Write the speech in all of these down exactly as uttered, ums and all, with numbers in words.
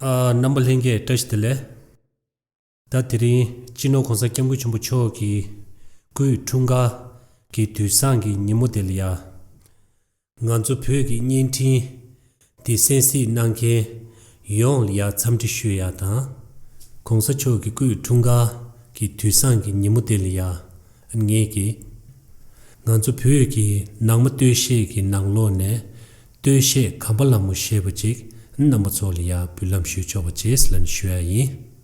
ཨ། རྣམ་པ་ལྷན་རྒྱས་བཀྲ་ཤིས་བདེ་ལེགས། ད་དེ་རིང་སྤྱི་ནོར་༸གོང་ས་༸སྐྱབས་མགོན་ཆེན་པོ་མཆོག་གི་སྐུའི་འཁྲུངས་སྐར་གྱི་དུས་བཟང་གི་ཉིན་མོ་དེ་ལ་ཡ། ང་ཚོ་བོད་ཀྱི་བརྙན་འཕྲིན་འདི་གསན་གཟིགས་གནང་མཁན་ཡོངས་ལ་ཡ་འཚམས་འདྲི་ཞུ་ཡ་དང་། ༸གོང་ས་མཆོག་གི་སྐུའི་འཁྲུངས་སྐར་གྱི་དུས་བཟང་གི་ཉིན་མོ་དེ་ལ་ཡ། ངེད་ཀྱིས་ང་ཚོ་བོད་ཀྱི་ནང་མ་སྟོད་གཞས་ཀྱི་ནང་ལོགས་ནས་སྟོད་གཞས་གམ་པ་ལ་མོ་ཞེས་པ་ཅིག་རྣམ་པ་ཚོ་ལ་ཡ་འབུལ་ལམ་ཞུ་ཆོག་པ་བྱེད་ཟེར་ལབ་ནས་ཞུ་ཡ་ཡིན།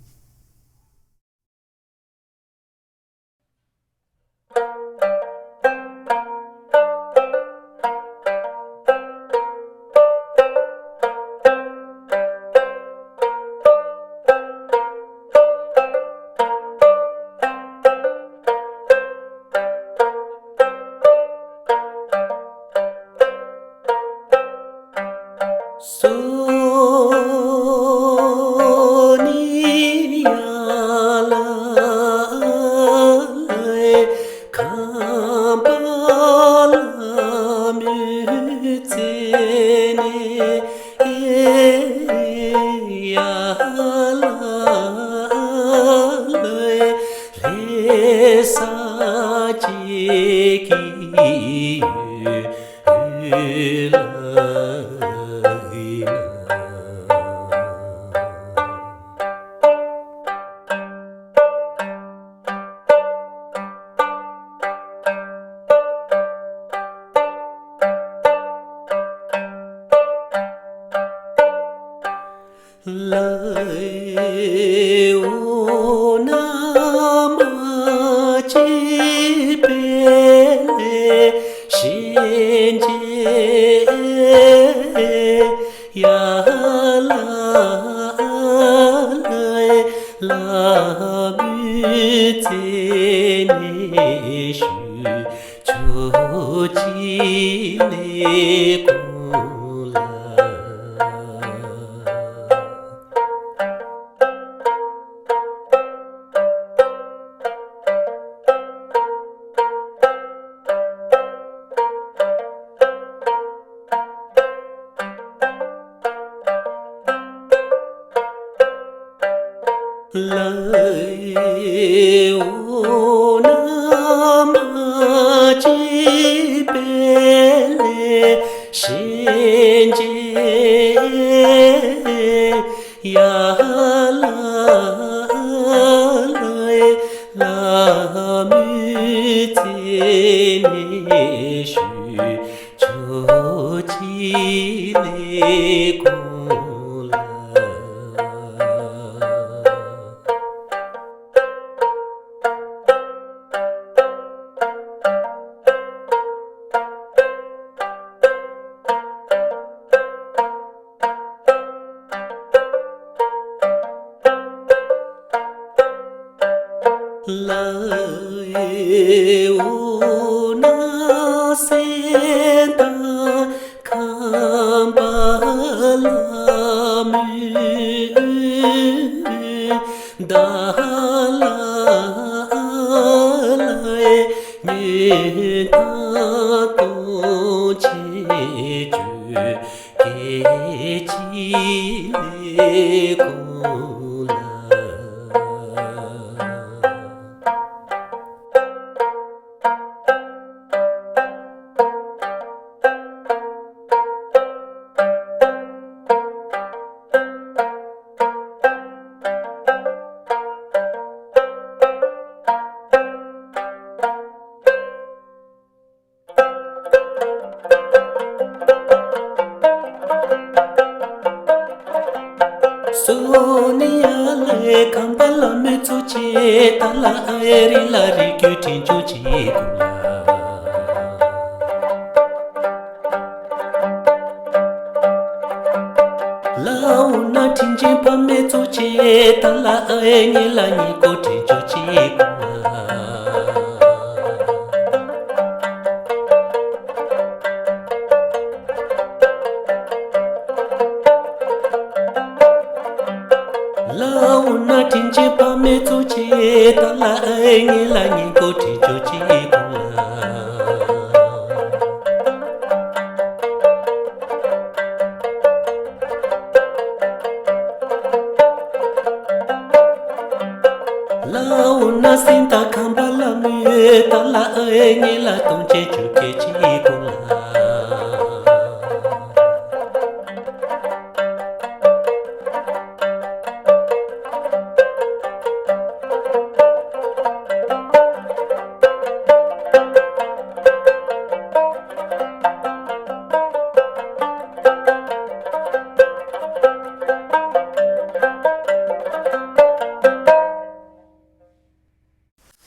ལའོ་ན་སིན་ད་ཁམས་པ་ལ་མི་ཡོད་ད་ལ་ཨེ་ཉེ་ལ་གཏོང་བྱེད་ཆུ་སྐད་ཅིག་གོ་ལ།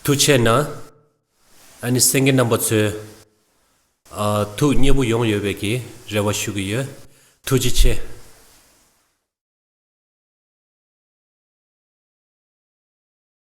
ཐུགས་རྗེ་གནང་། ཨ་ནི་གསན་མཁན་རྣམ་པ་ཚོས་ཨ་ཐུགས་མཉེས་པོ་ཡོང་ཡོད་པའི་གི་རེ་བ་ཞུ་གི་ཡོད། ཐུགས་རྗེ་ཆེ།